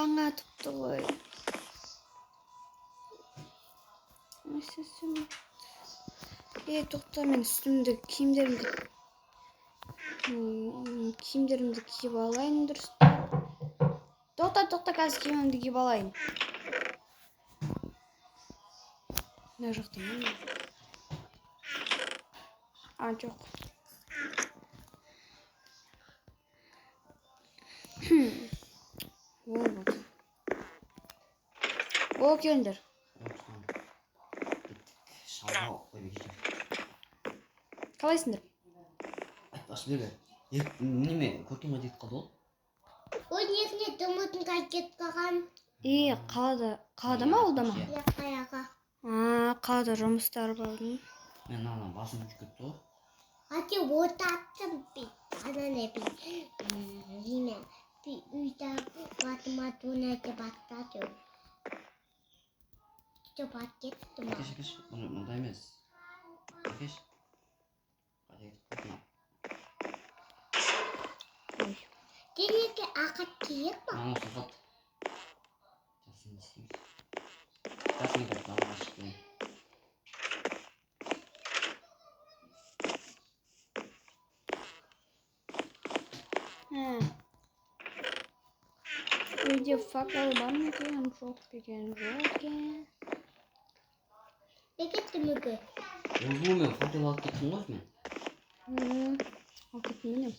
Таң атыпты ғой. Не істесем? Е, тоқта, мен үстімді киімдерімді киіп алайын дұрыстап. Тоқта, тоқта, қазір киімімді киіп алайын. Мына жақта ма? А, жоқ. О, вот. О, келіңдер. Шалға ой, бекежан. Қалайсыңдар? Айтпашы, бері. Неме, көркем кетіп қалды ол? Ой, негіне дымытын кетіп қалған. Е, қалада, қалада ма, ауылда ма? Иә. Қалаға. А, қалада жұмыстар бар. Мен ана басым күйіп кетті ғой. Ате от аттым би. Ана не би. Неме. Би үйде математ ойнайды бастады. Сөйтіп ат кетті ма? Әкеш, әкеш, бұны мындай емес. Әкеш. Қайда кетіп қалды мынау? Ой. Денеге ақат керек па? Мынаны ұстап қалды. Жақсы, не істейміз? Жақсы, мен қазір далаға шығып келейін. Ә. Үйде факел бар ма екен, жоқ па екен, жоқ екен. Не кетті мүгі? Озу, мен факел алып кеттім ғой мен. Алып кеттім міне.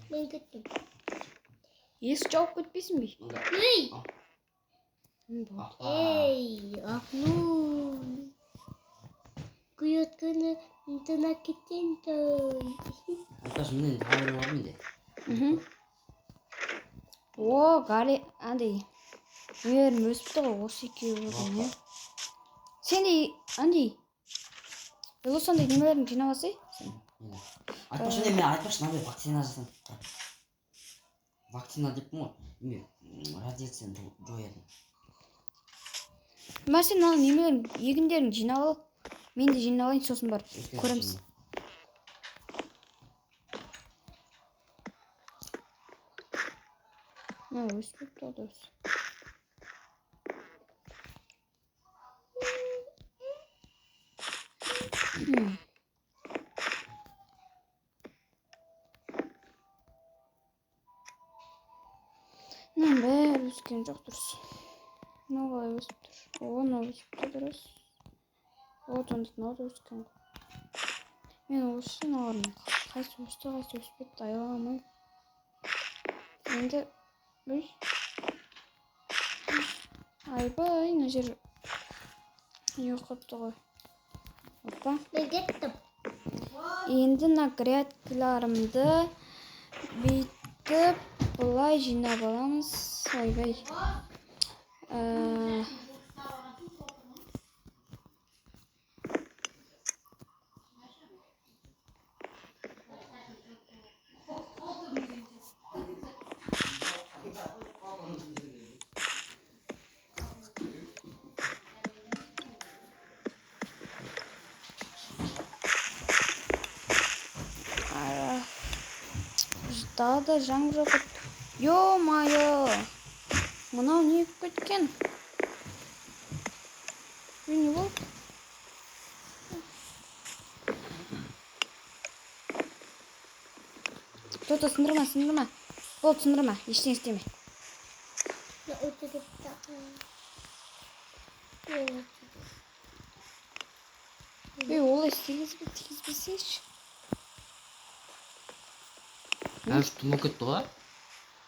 Мен кеттім. Есік жауып кетпейсің бе? Мында. Ей! Болды. Апа. Ей, ақну. Күйеткені тына кеткен той. Айтпашы, міне тағы біреу бар менде. Мхм. О, гари, андай. Нелерім өсіпті ғой, осы екеуі екен, иә. Сен де, андай. Елос, андай немелеріңді жинап алсай. Сен. Нені? Айтпашы, не, мен айтпашы, мынандай вакцина жасадым. Вакцина деппін ғой. Неме, радиацияны жояды. Мә, сен ана немелерің, егіндеріңді жинап ал. Мен де жинап алайын, сосын барып Өйткені көреміз. Мына өсіп кетті ғой дұрыс. Мынаның бәрі өскен жоқ дұрыс. Мынау қалай өсіп тұр? О, мынау өсіп тұр дұрыс. О, сонда мынау да өскен ғой. Мен осы мыналардың қайсы өсті, қайсы өспеді айыра алмаймын. Енді ой. Айбай, мына жер не болып қалыпты ғой. Опа. Мен кеттім. Енді мына грядкаларымды бүйтіп былай жинап аламыз. Ойбай. Далада жаңбыр жауып кетті. Ё-моё! Мынау не болып кеткен? Үй, не болды? Тоқта, сындырма, сындырма. Болды, сындырма, ештеңе істеме. Мен отырып та- Мен Ей, олай істегізбе, тигізбесейші. Ә, үш түн болып кетті ғой.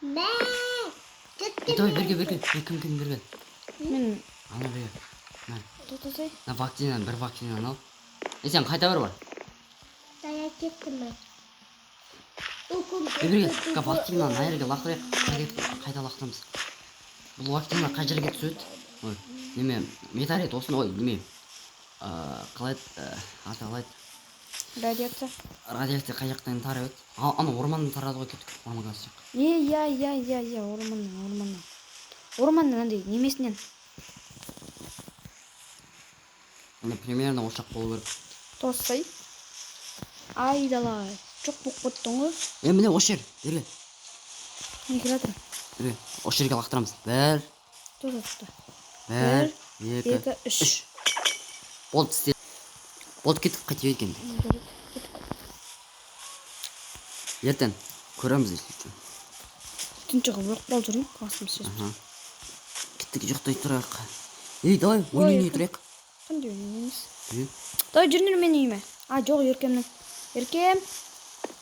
Мә! Кеттім. Давай, берге, берге. Е, кім, кім берген? Мен Ана берге. Мә, тоқтасай. мына вакцинаны, бір вакцинаны ал. Е, сен қайта бар бар. Дая кеттім мен. Е, берге, ка вакцинаны мына жерге лақтырайық. Қайта, қайта лақтырамыз. Бұл вакцина қай жерге түседі? Ой, неме, метеорит осыны, ой, неме. Қалай еді, аты қалай еді? Радиация. Радиация қай жақтан тарап еді? А, ана орманнан тарады ғой, кеттік. Орманға жақ. Е, иә, иә, иә, иә, орманнан, орманнан. Орманнан андай немесінен. Міне примерно осы жақ болу керек. Тоссай. Айдала. Жоқ болып кеттің ғой. Е, міне осы жер. Берге. Не келе жатыр? Жүре, осы жерге лақтырамыз. Бір, Тоқта, тоқта. бір, екі, екі, үш. үш. Болды, істе. Болды, кеттік, қайтып екен. Жарайды, кеттік. Ертең көреміз, если что. Түнші қылып өліп қалып жүрмін, басым шешіп. Аха. Кеттік, ұйықтай тұрайық. Ей, давай, ойын ойнай тұрайық. Қандай ойын ойнаймыз? Е, Давай жүріңдер менің үйіме. А, жоқ, Еркемнің. Еркем,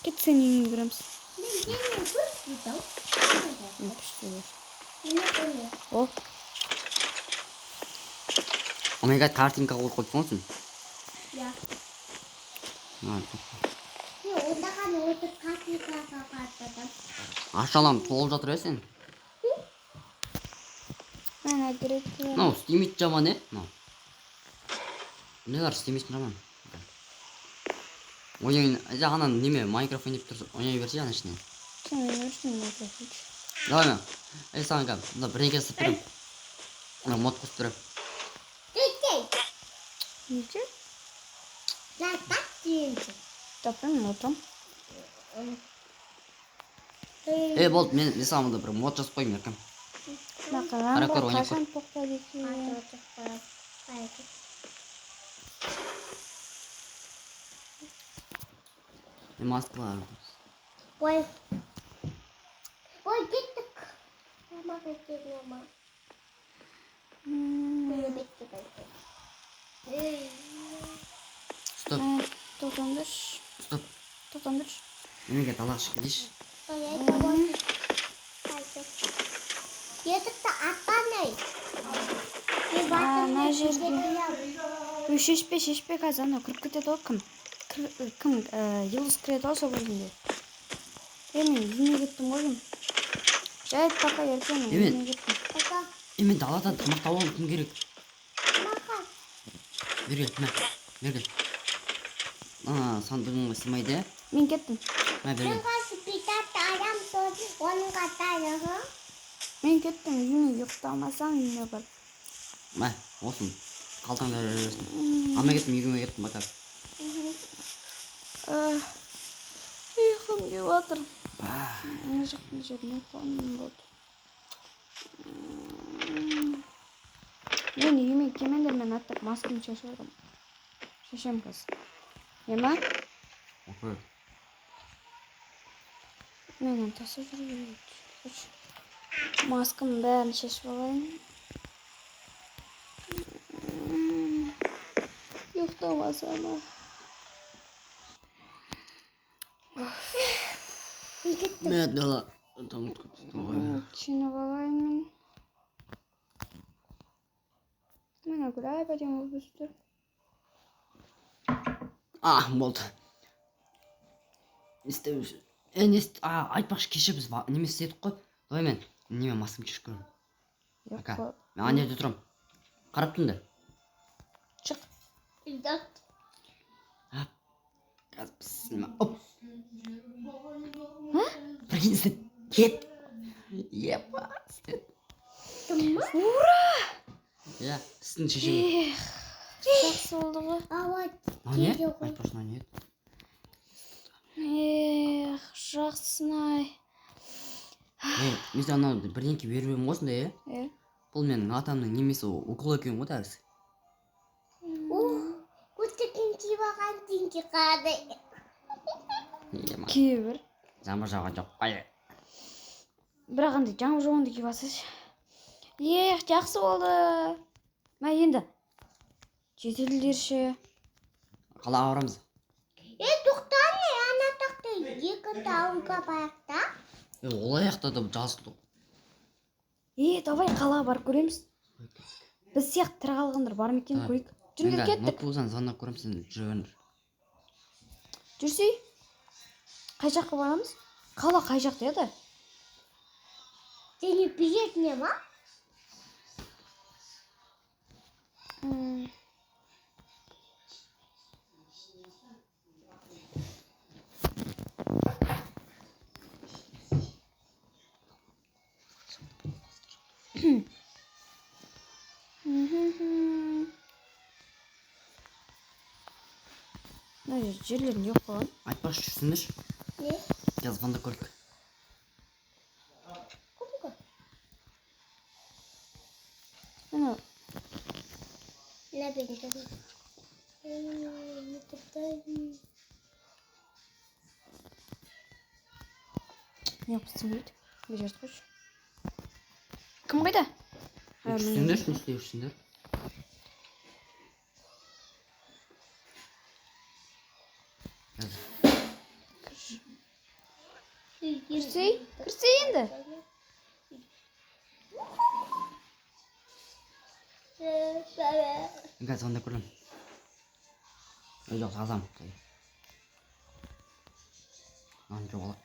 кет, сенің үйіңе кіреміз. Мен дене көп дейді. Мен күшті бер. Міне қойы. О, Oh my god, картинка қойып қойыпсың ғой сен. Я. А, Мен ондаған отырып картинкаға қарадым. Ашалам толып жатыр, иә, сен. Мына керек. Мынау істемейтін жаман, е? Мынау. Мыналар істемейтін жаман. Ойын, ана неме, Майнкрафт ойнап тұрса, ойнай берсе ана ішінен. Сен ойнайсың, Майнкрафт. Давай мен. Ей, саған кәм, мында бірдеңе жасап беремін. Мына мод қосып беремін. Дей. Неге? Латак дейінші. Таппаймын, отырамын. Ей, болды, мен саған мында бір мод жазып қояйын, Еркем. Мына Қарап көр, қараңғы ойнап көр. қашан тоқтайды екен? Мен маскалар. Ой. Ой, кеттік. Тамақ ішемін, ма. Мені бетті бәлкім. Стоп, Тоқтаңдаршы, стоп. тоқтаңдаршы. Неменеге далаға шығып кетейінші. Ой, айта ғой. Қайтып. Етікті атпамай. Мен А, батырмай мына жерге. кетемін. Ой, шешпе, шешпе, қазір анау кіріп кетеді ғой, кім? Кім, Жұлдыз кіреді ғой сол кезінде. Е, мен үйіме кеттім ғой деймін. Жарайды, пока, Еркем, мен Емен. үйіме кеттім. Пока. Е, мен даладан тамақ тауып алуым кім керек? Маған. Бері кел, мә, бері кел. Ана сандығыңа сыймайды, иә? Мен кеттім. Мә, бері Мен кел. қазір бүйтіп арам сол оның қатары. Мен кеттім, үйіме ұйықтамасаң, үйіме бар. Мә, осыны. Қалтаңда жүре берсін. Ана кеттім, үйіме кеттім, пока. Ұйқым келіп жатыр. Мына жақтың жеріне қондым, болды. Мен үйіме келмеңдер, мен аттап маскамды шешіп жатырмын. Шешемін қазір. Е ма? Окей. Мен оны тастап жүру керек. Короче, маскамның бәрін шешіп алайын. Ұйықтамасам а. Мен кеттім. Мә, дала. Тамақ күтіп ғой. Киініп алайын мен. Мына гүл әп әдемі болып өсіп тұр. А, болды. Не істеп Е, не А, айтпақшы, кеше біз неме істедік қой. Давай мен неме маскамды шешіп көремін. Пока. Ұйықта. Мен ана жерде тұрамын. Қарап тұрыңдар. Шық. Ұйықтат. Қазір бісміллә. Оп. Прикинь, істеді. Кет. Епа, істеді. Ура! Иә, үстін шешемін. Эх, жақсы болды ғой. Ауа Мынау не? тиді ғой. Айтпақшы, мынау не еді? Эх, жақсысын-ай. Е, мен саған анау бірдеңке беріп едім ғой сондай, иә? Е, Бұл менің атамның немесі укол екен ғой дәрісі. Ух, көтекін киіп алған теңге қады. Ема. Кие бер. Жаңбыр жауған жоқ қой. Бірақ андай жаңбыр жауғанда киіп алсайшы. Эх, жақсы болды. Мә, енді жетелдер ше. Қалаға барамыз. Е, тоқтаңдар, ана жақта екінші ауылға барайық та. Е, ол аяқта да жазылды. Е, давай қалаға барып көреміз. Біз сияқты тірі қалғандар бар ма екен, Давай. көрейік. Жүріңдер, кеттік. Ноутбуктан звондап көремін, сен жүре беріңдер. Жүрсей. Қай жаққа барамыз? Қала қай жақта еді? Сені білетін ма? Мына жерлер не болып қалған? Айтпақшы, жүрсіңдерші. Не? Қазір звондап көрейік. Кімге? Мына бетінде. Не қылып істемейді? Не жазып қойшы. Кім қайда? Жүрсіңдер, не істеп жүрсіңдер? Кірсей, кірсей енді. Мен қазір звондап көремін. Ой, жоқ, жазамын. Мынаны жоғалып.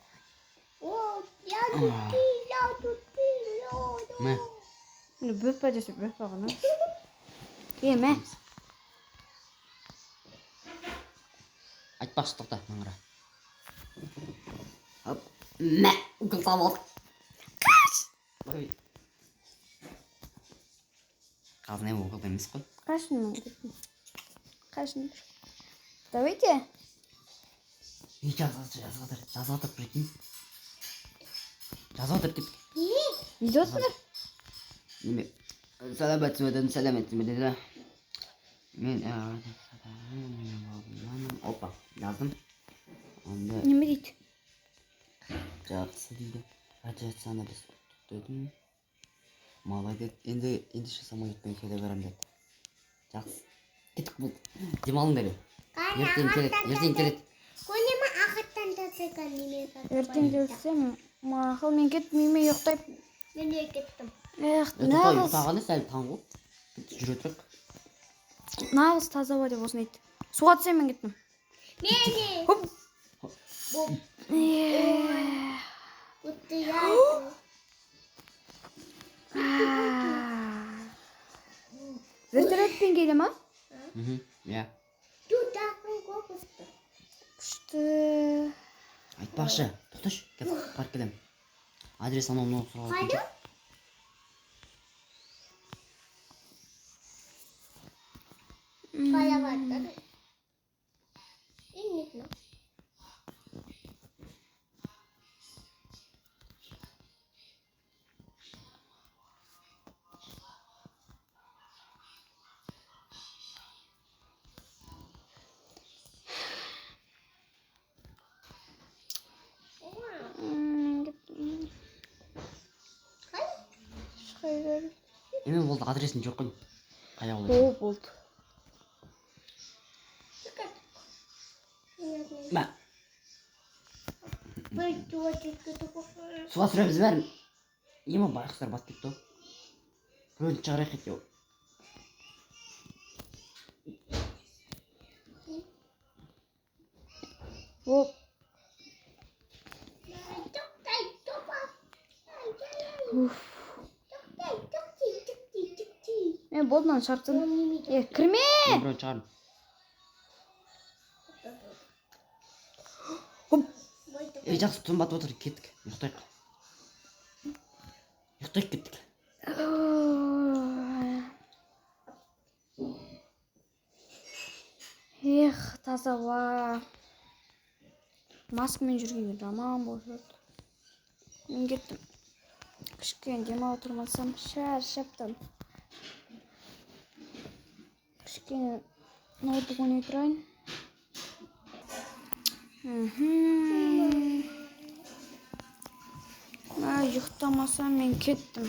Мә. Міне бөпе десе бөпе ғана. Е, мә. Айтпақшы, тоқта, мына қара. Хоп. Мә, укол салып алдық. Ой. Қазір не укол емес қой. Қашын мен кеттім. Қашын. Давайте. Ей, жазып жатыр, жазып жатыр, жазып жатыр, прикинь. Жазып жатыр деп. Не деп отырсыңдар? Неме? Сәлеметсіз бе дедім, сәлеметсіз бе деді. Мен опа, жаздым. Онда Неме дейді? Жақсы дейді. Радиацияны біз ұттық дедім. Молодец. Енді ендеше самолетпен келе беремін деді. Жақсы. Кеттік болды. Демалыңдар. Ертең келеді, ертең келеді. Көнеме ағаттан тасыған неме. Ертең келсем, мақұл, мен кеттім, үйіме ұйықтайып. Мен де кеттім. Эх, Тоқта, нағыз, ұйықтағанда сәл таң ғой. Жүре тұрайық. Нағыз таза ауа деп осыны айтты. Суға түсемін, мен кеттім. Мен де. Хоп. Боп. Эх. Бутты я. Вертолетпен келе ма? Мхм, иә. Тудақын көпісті. Күшті. Айтпақшы, тоқташы, қазір барып келемін. Адрес анау мынау сұрап Қайда? Қайда барды? Не знаю. Мен кеттім. Шыға бер. Еме болды, адресін жоқ қой. Қай ауыл О, екен? болды. Мә, суға түсіреміз бәрін. Ема, байқұстар батып кетті ғой. Біреуін шығарайық әйтеуір. Оп. Уф. Мен болды, мынаны шығарып тастадым. Е, кірме! Мен біреуін шығардым. Хоп. Ей, жақсы, түн батып отыр, кеттік. Ұйықтайық. Ұйықтайық, кеттік. Эх, таза ауа. Маскамен жүргенге жаман болып жүрді. Мен кеттім. Кішкене демалып тұрмасам, шаршап тұрмын. Кішкене ноутбук ойнай тұрайын. Мхм. Ұйықтамасам мен кеттім.